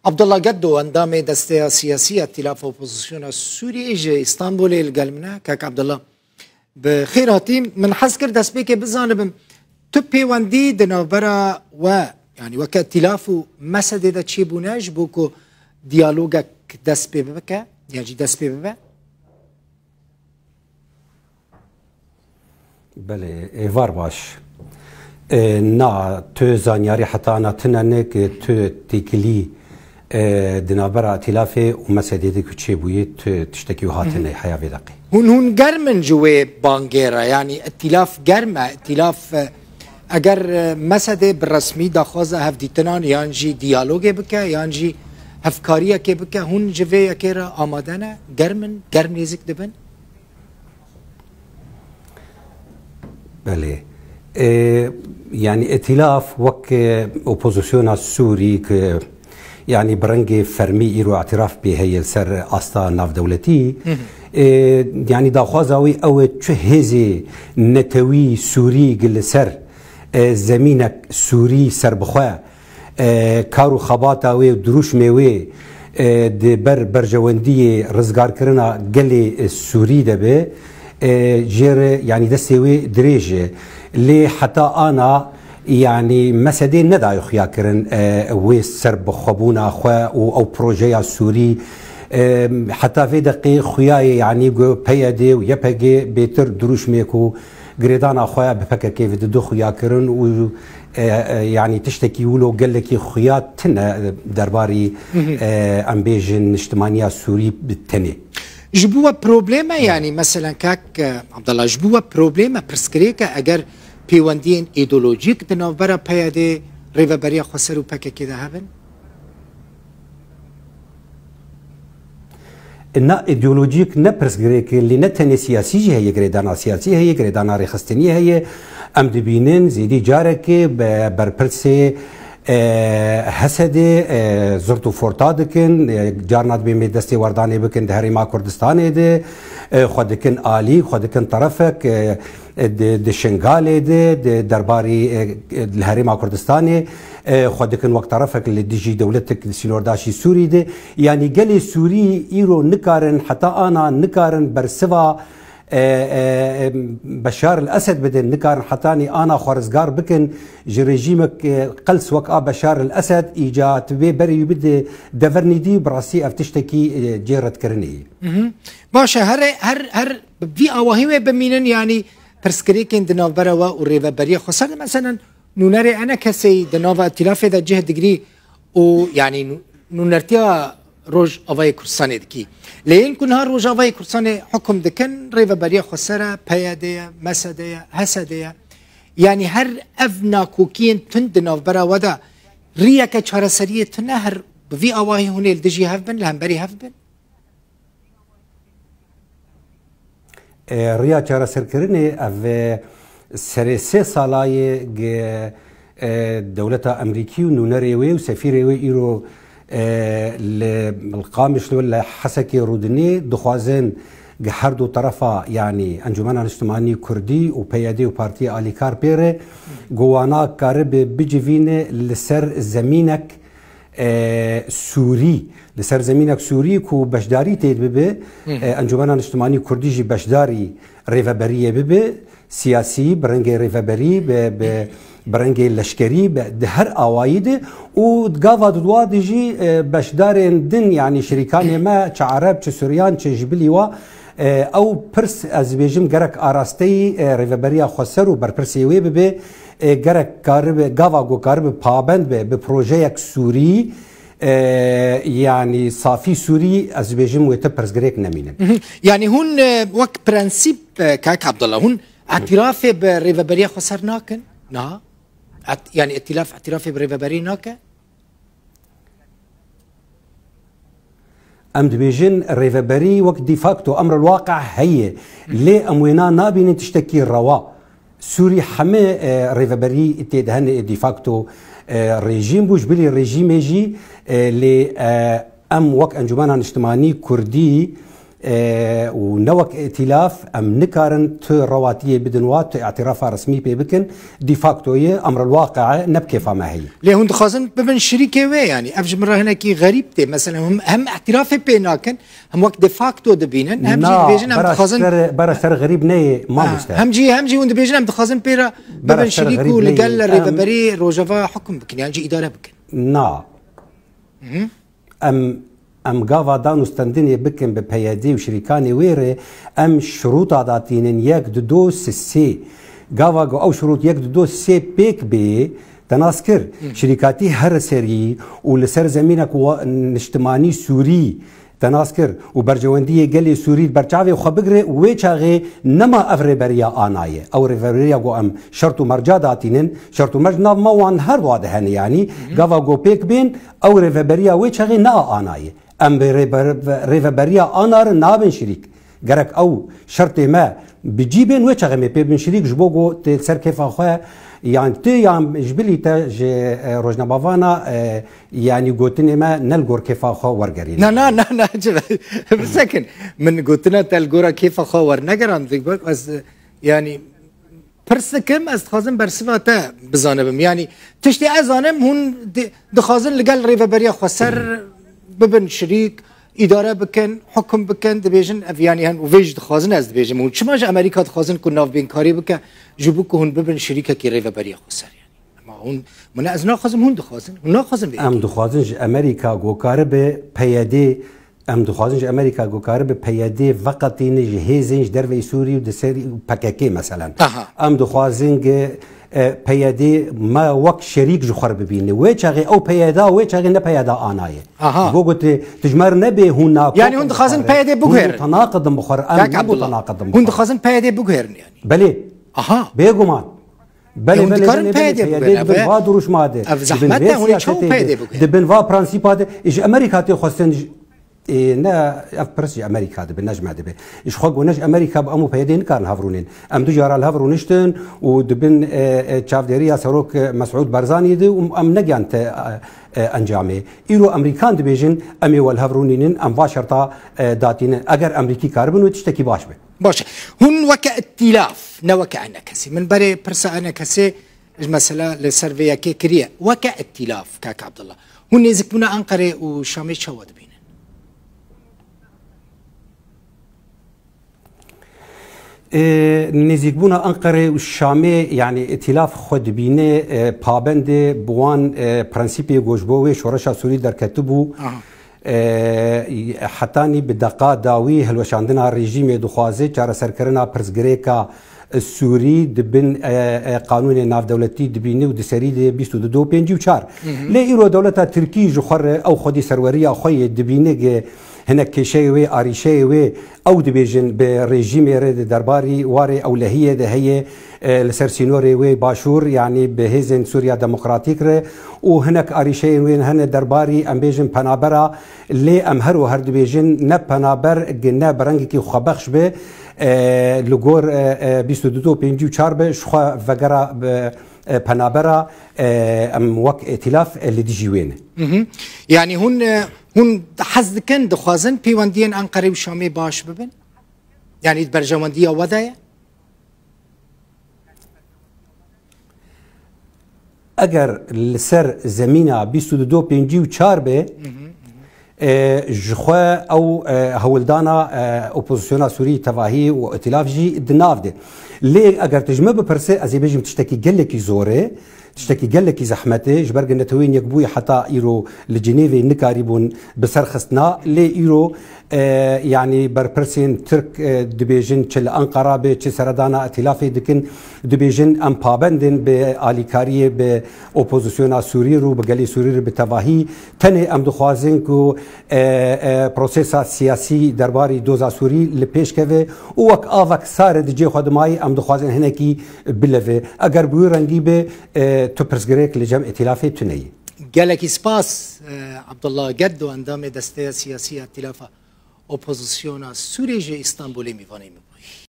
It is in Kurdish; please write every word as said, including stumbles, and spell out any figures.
Abdullah Geddo, endamê Desteya Siyasî ya Tîlafa Opozisyona Sûriyê ji Îstanbulê li gel min e. Kak Abdullah, bi xêr hatî. Min hez kir destpêkê bizanibim, tu pêwendî di navbera we, yanî weke Tîlaf û mesedê de çêbûne ji bo ku diyalogek dest pê bike, yan jî dest pê bibe? Belê, êvar baş. E, na, tu zanyarî heta na tune ne ku tu têkilî, e, di navbera Îtîlafê û mesedê de ku çêbûyî, tu tiştekî wiha tune heya vê deqê. Hûn, hûn germ in ji wê bangê re, yanî Îtîlaf germ e, Îtîlaf, e, eger, e, mesedê bi resmî daxwaza hevdîtinan yan jî diyalogê bike, yan jî hevkariyekê bike, hûn ji vê yekê re amade ne, germ in, germ nêzik dibin? Belê. E, yanî Îtîlaf wek, e, opozisyona Sûrî ku, yanî bi rengê fermî îro îtiraf pê heye li ser asta navdewletî, Hı hı. e, yanî daxwaza wî ew e çi hêzê netewî Sûrî gi li ser, e, zemînek Sûrî serbixwe, e, kar û xebata wê û dirûşmê wê, e, di ber berjewendiyê rizgarkirina gelê, e, Sûrî de be, e, jê re, yanî destê wê dirêj e. Lê heta ana, yanî mesedê nedaye xuya kirin, e, wê serbixwebûna xwe û ew projeya Sûrî, e, heta vê deqê xuya ye, yanî ku P Y D û Y P G bêtir dirûşmê ku girêdana xwe bi P K K ve dide xuya kirin û, e, e, yanî tiştekî wilo gelekî xuya tine derbarî, Hı hı. e, em bêjin niştimaniya Sûrî bi tenê. Ji bo we probleme, yanî meselen kak, e, Abdullah, ji bo we probleme, pirsgirêke eger pêwendiyên îdeolojîk di navbera P Y D, Rêveberiya Xweser û P K K de hebin? Na, îdeolojîk ne pirsgirêk e, lê ne tenê siyasî jî heye, girêdana siyasî heye, girêdana rêxistinî heye. Em dibînin zêdî carekê be-, berpirsê, e, H S D'ê, e, zirt û forta dikin, e, carna dibê me destê werdanê bikin di Herêma Kurdistanê de, e, xwe dikin alî, xwe dikin terefek, e, e, di, di Şingalê de, di derbarî, e, e, li Herêma Kurdistanê, e, xwe dikin wek terefek li dijî dewletek di sînordaşî Sûrî de. Yanî gelê Sûrî îro nikarin, heta ana nikarin bersiva, e, e, e, Beşar el Esed bidin, nikarin hetanî ana xwe rizgar bikin ji rejîmek, e, qels wek a Beşar el Esed, îca tu bê berê wî bide devernî dî, bi rastî ev tiştekî, e, cê redkirinê ye. Mhm. Baş e, her, her, her bi vî awahî wê bimînin, yanî pirsgirêkên di navbera we û Rêveberiya Xweser de, meselen, nûnerê ENKS'ê di nava îtîlafê de cih digirî û, yanî, nû-, nûnertiya Rojavayê Kurdistanê dikî. Lê yên ku niha Rojavayê Kurdistanê hukum dikin, Rêveberiya Xweser e, P Y D ye, M S D ye, H S D ye. Yanî her ev nakokiyên tund di navbera we de riyeke çareseriyê tune, her bi vî awahî hûn ê li dijî hev bin, li hemberî hev bin? E, riya çareserkirinê ev, e, serê sê sala ye ge, e, dewleta Amerîkî û nûnerê wê û sefîrê wê îro, e, li, li Qamişlo, li Hesekê rûdinê, dixwazin ge her du terefa, yanî Encûmena Niştimanî Kurdî û P Y D û Partiya Alîkar pê re, ku wana karibe bicivîne li ser zemînek e, Sûrî, li ser zemînek Sûrî ku beşdarî tê bibe, Hı hı. e, Encûmena Niştimanî Kurdî jî beşdarî rêveberiyê bibe, siyasî, bi rengê rêveberî, bi, bi, bi rengê leşkerî, bi, di her awayî de û di gava dudwa de jî, e, beşdarên din, yanî şirîkanê me, çi Ereb, çi Suryan, çi ji bilî wa, e, ew pirs, ez dibêjim, gerek arasteyî, e, Rêveberiya Xweser û berpirsê wê bibe, e, gerek karibe, gava ku karibe pabend be bi projeyek Sûrî, e, yanî safî Sûrî, ez dibêjim wê ti pirsgirêk nemînin. Mhm. Yanî hûn, e, wek prensîp, e, Kak Abdullah, hûn îtirafê bi Rêveberiya Xweser nakin? Na? Et-, yanî îtîlaf, îtirafê bi Rêveberî nake? Em dibêjin rêveberî wek de facto emr el-waqi heye, lê em wêna nabînin tiştekî rewa. Sûrî heme, e, rêveberî tê de hene de facto, e, rejîm bû, ji bilî rejîmê jî, e, lê, e, em wek Encûmena Niştimanî Kurdî, E, û ne wek îtîlaf, em nikarin tu rewatiyê bidin wa, tu îtîrafa resmî pê bikin, de facto ye, emrulwaqi e, ne bi kêfa me heye. Lê hûn dixwazin bibin şirîkê wê, yanî ev ji min re hinekî xerîb tê. Mesela hûn hem îtîrafê pê nakin, hem wek de facto dibînin, hem jî Na, dibêjin em bera dixwazin ser, bera ser xerîb neyê, Ha, mamoste. hem jî, hem jî hûn dibêjin em dixwazin pê re Bera bibin ser şirîk xerîb û li neyê. gel Em rêveberî Rojava hukm bikin, yan jî îdare bikin. Na. Em, em gava dan û stendinê bikin bi P Y D û şirîkanê wê re, em şirûta datînin yek, du, du, sê, sê. Gava ku ew şirût yek, du, du, sê pêk bê, te nas kir. Şirîkatî her serî û li ser zemînek wa-, niştimanî Sûrî te nas kir û berjewendiyê gelê Sûrî li ber çavê xwe bigire, wê çaxê nema ev rêberiya ana ye. Ew rêveberiya ku em şert û merca datînin, şert û merc nav me wan her dua de hene, yanî gava ku pêk bên, ew rêveberiya wê çaxê ne a ana ye. Em bi rêber-, rêveberiya ana re nabin şirîk. Gerek ew şertê me bi cî bên, wê çaxê me pê bin şirîk, ji bo ku tê li ser kêfa xwe, yan tu, yan ji bilî te ji, e, rojnamevana, e, yanî gotinê me ne li gor kêfa xwe wergerîne. Na, na, na, na, ci-, bisekin. Min gotina te li gora kêfa xwe wernegerandiye, bak, ez, e, yanî pirs dikim, ez dixwazim bersiva te bizanibim. Yanî tiştê ez zanim, hûn di-, dixwazin li gel rêveberiya xweser bibin şirîk, îdare bikin, hukm bikin, dibêjin ev yanî hen û vê jî dixwazin, ez dibêjim. Hûn çima ji Amerîka dixwazin ku navbênkarî bike, ji bo ku hûn bibin şirîkekî rêveberiya xweser yanî? Ama hûn, min ez naxwazim, hûn dixwazin. Hûn naxwazin vê Em yekê. dixwazin ji Amerîka ku karibe P Y D, em dixwazin ji Amerîka ku karibe P Y D veqetîne ji hêzên ji derveyî Sûrî û di serî P K K meselen. Aha. Em dixwazin ki, e, P Y D me wek şerîk ji xwe re bibîne. Wê çaxê ew P Y D, wê çaxê ne P Y D ana ye. Aha. Ji bo ku tu, tu ji me re nebê hûn nakokin Yanî hûn dixwazin ji xwe re. P Y D Hûn biguherin. mutenaqidin bi xwe re, em Kak ne Abdullah. mutenaqidin bi Hûn xwe re. dixwazin P Y D biguherin yanî. Belê. Aha. Bêguman. Belê, Hûn belê, dikarin belê, belê, P Y D P Y D biguherin, dibin ev, va duruşma de. ev Dibin zehmet vê e, hûn ê çawa siyasete P Y D de, biguherin? dibin va prensîpa de. Ji Amerîka tê xwestin, ji, ê, ne, ev pirs ji Amerîka dibe, ne ji me dibe. Ji xwe ku ne ji Amerîka bi em û P Y D nikarin hev rûnin. Em du cara li hev rûniştin û dibin, e, e, çavdêriya serok, e, Mesûd Barzanî de û em negiyan te, e, e, encamê. Îro Amerîkan dibêjin, em ê we li hev rûnînin, em va şerta, e, datînin. Eger Amerîkî karibin wê tiştekî baş be. Baş e. Hûn weke îtîlaf, ne weke enekesî. Min berê pirsa enekesê ji mesela li ser vê yekê kiriye. Weke îtîlaf, kak Abdullah. Hûn nêzîkbûna Enqerê û Şamê çawa dibînin? Ê, nêzîkbûna Enqerê û Şamê, yanî îtîlaf xwe dibîne, e, pabendê bi wan, e, prensîpê ku ji bo wê şoreşa Sûrî derketibû. Aha. E, hetanî bi deqa dawî hilweşandina rejîmê dixwaze çareserkirina pirsgirêka Sûrî di bin, e, e, qanûnê navdewletî dibîne û di serî de bîst û du pêncî û çar. Hı hı. Lê îro dewleta Tirkî ji xwe re ew xwedî serweriya xwe yê dibîne ge hinek kêşeyê wê, arîşeyê wê, ew dibêjin bi rejîmê re di derbarî warê ewlehiyê de heye, e, li ser sînorê wê başûr, yanî bi hêzên Sûriya Demokratîk re û hinek arîşeyên wê hene derbarî, em bêjin penabera, lê em her û her dibêjin ne penaber, ne bi rengekî xwebexş be, e, li gor, e, e, bîst û du pêncî û çar be, ji xwe vegera bi, e, penabera, e, em wek îtîlaf, e, li dijî wê ne. Mhm. Yanî hûn, e, hûn hez dikin, dixwazin pêwendiyên Enqerê û Şamê baş bibin? Yanî di berjewendiya we de ye? Eger li ser zemîna bîst û du pêncî û çar be, e, ji xwe ew, e, hewldana, e, opozisyona Sûrî tevahî û îtîlaf jî di nav de. Lê eger tu ji min bipirse, ez ê bêjim tiştekî gelekî zor e, tiştekî gelekî zehmet e, ji ber ku Neteweyên Yekbûyî heta îro li Cinêvê nikarîbûn bi ser xistina, lê îro E, yanî berpirsên Tirk, e, dibêjin çi li Enqera be, çi seredana îtîlafê dikin, dibêjin em pabendin bi alîkariyê bi opozisyona Sûrî re û bi gelê Sûrî re bi tevahî. Tenê em dixwazin ku, e, e, prosesa siyasî derbarî doza Sûrî li pêş keve û wek avek sare di cihê xwe dimayî em dixwazin hinekî bileve. Eger bi wî rengî be, e, tu pirsgirêk li cem îtîlafê tune ye. Gelekî spas, e, Abdullah Geddo, endamê Desteya Siyasî ya Îtîlafa Opozisyona Sûrê ji Îstanbulê mîvanê min bû.